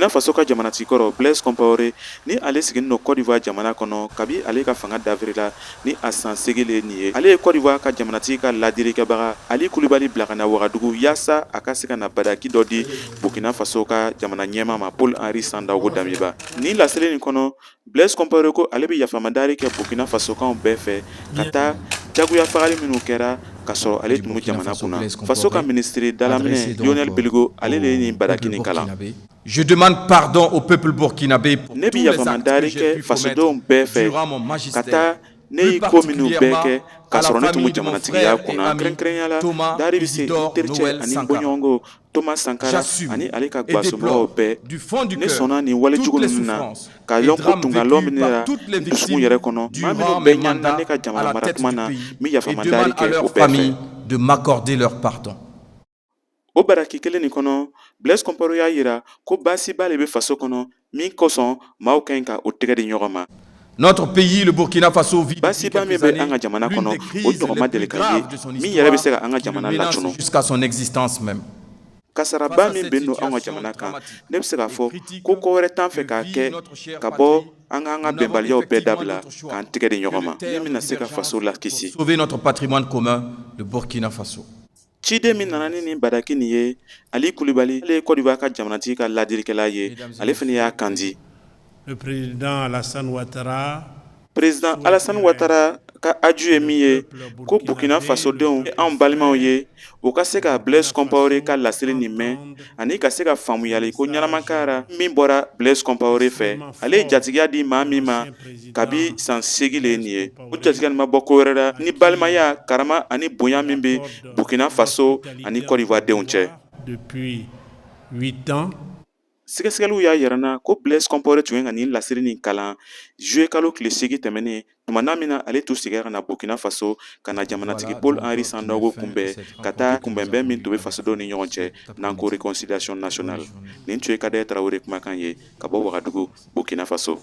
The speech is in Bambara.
Burkina Faso ka jamanatigi kɔrɔ Blaise Compaoré, ni ale sigilen don Côte d'Ivoire jamana kɔnɔ kabi ale ka fanga dafirila ni a san 8 le nin ye, ale ye Côte d'Ivoire ka jamanatigi ka ladilikɛbaga Ali Kulibali bila ka na Wagadugu yaasa a ka se ka na badaki dɔ di Burkina Faso ka jamana ɲɛmaa ma Paul Henri Sandaogo Damiba. Nin laseli nin kɔnɔ, Blaise Compaoré ko ale bɛ yafamadari kɛ Burkina Fasokanw bɛɛ fɛ ka taa jagoya fagali minnu kɛra ka sɔrɔ ale tun bɛ jamana kunna. Faso ka minisiri dalaminɛ Lionel Bilgo, ale de ye nin badaki nin kalan. Je demande pardon au peuple burkinabé. Ne bɛ yafamadari kɛ fasodenw bɛɛ fɛ ka taa ne ye ko minnu bɛɛ kɛ ka sɔrɔ ne tun bɛ jamanatigiya kunna. Kɛrɛnkɛrɛnya la, dari bɛ se n tericɛ ani bɔɲɔgɔnko Thomas Sankara ani ale ka gwasomɔgɔw bɛɛ. Ne sɔnna nin wale jugu ninnu na k'a lɔn ko tunkalɔn bɛ ne la n dusukun yɛrɛ kɔnɔ. Maa minnu bɛɛ ɲanina ne ka jamana mara tuma na, n bɛ yafamadari kɛ o bɛɛ fɛ. De m'accorder leur pardon. O baraki kelen nin kɔnɔ, Blaise Compaoré y'a jira ko baasiba de bɛ faso kɔnɔ min kosɔn maaw ka ɲi ka u tɛgɛ di ɲɔgɔn ma. Notre pays, le Burkina Faso, vit Baasiba min bɛ an ka jamana kɔnɔ, o ɲɔgɔn ma deli ka ye min yɛrɛ bɛ se ka an ka jamana lacunu. Jusqu'à son existence même. Kasaraba min bɛ don an ka jamana kan, ne bɛ se k'a fɔ ko ko wɛrɛ t'an fɛ k'a kɛ ka bɔ an k'an ka bɛnbaliyaw bɛɛ dabila k'an tɛgɛ di ɲɔgɔn ma min bɛna se ka faso lakisi. Sauver notre patrimoine commun, le Burkina Faso. Ciden min nana ni nin badaki nin ye, Ali Kulibali, ale ye Côte d'Ivoire ka jamanatigi ka ladilikɛla ye, ale fana y'a kan di. Le président Alassane Ouattara. Président Alassane Ouattara ka aju ye min ye ko Burkina fasodenw, anw balimaw ye, u ka se ka Blaise Compaoré ka laseli nin mɛn ani ka se ka faamuyali ko ɲɛnama kɛra min bɔra Blaise Compaoré fɛ. Ale ye jatigiya di maa min ma kabi san 8 le nin ye, o jatigiya nin ma bɔ ko wɛrɛ la ni balimaya, karama ani bonya min bɛ Burkina Faso ani Côte d'Ivoire denw cɛ. Depuis 8 ans. Sɛgɛsɛgɛliw y'a yira na ko Blaise Compaoré tun ye ka nin laseli nin kalan juillet kalo tile 8 tɛmɛnen, tuma na min na ale tun seginna ka na Burkina Faso ka na jamanatigi Paul Henri Sandaogo kunbɛn ka taa kunbɛnbɛn min tun bɛ fasodenw ni ɲɔgɔn cɛ n'an ko réconciliation nationale. Nin tun ye Kadɛ Tarawele kumakan ye ka bɔ Wagadugu, Burkina Faso.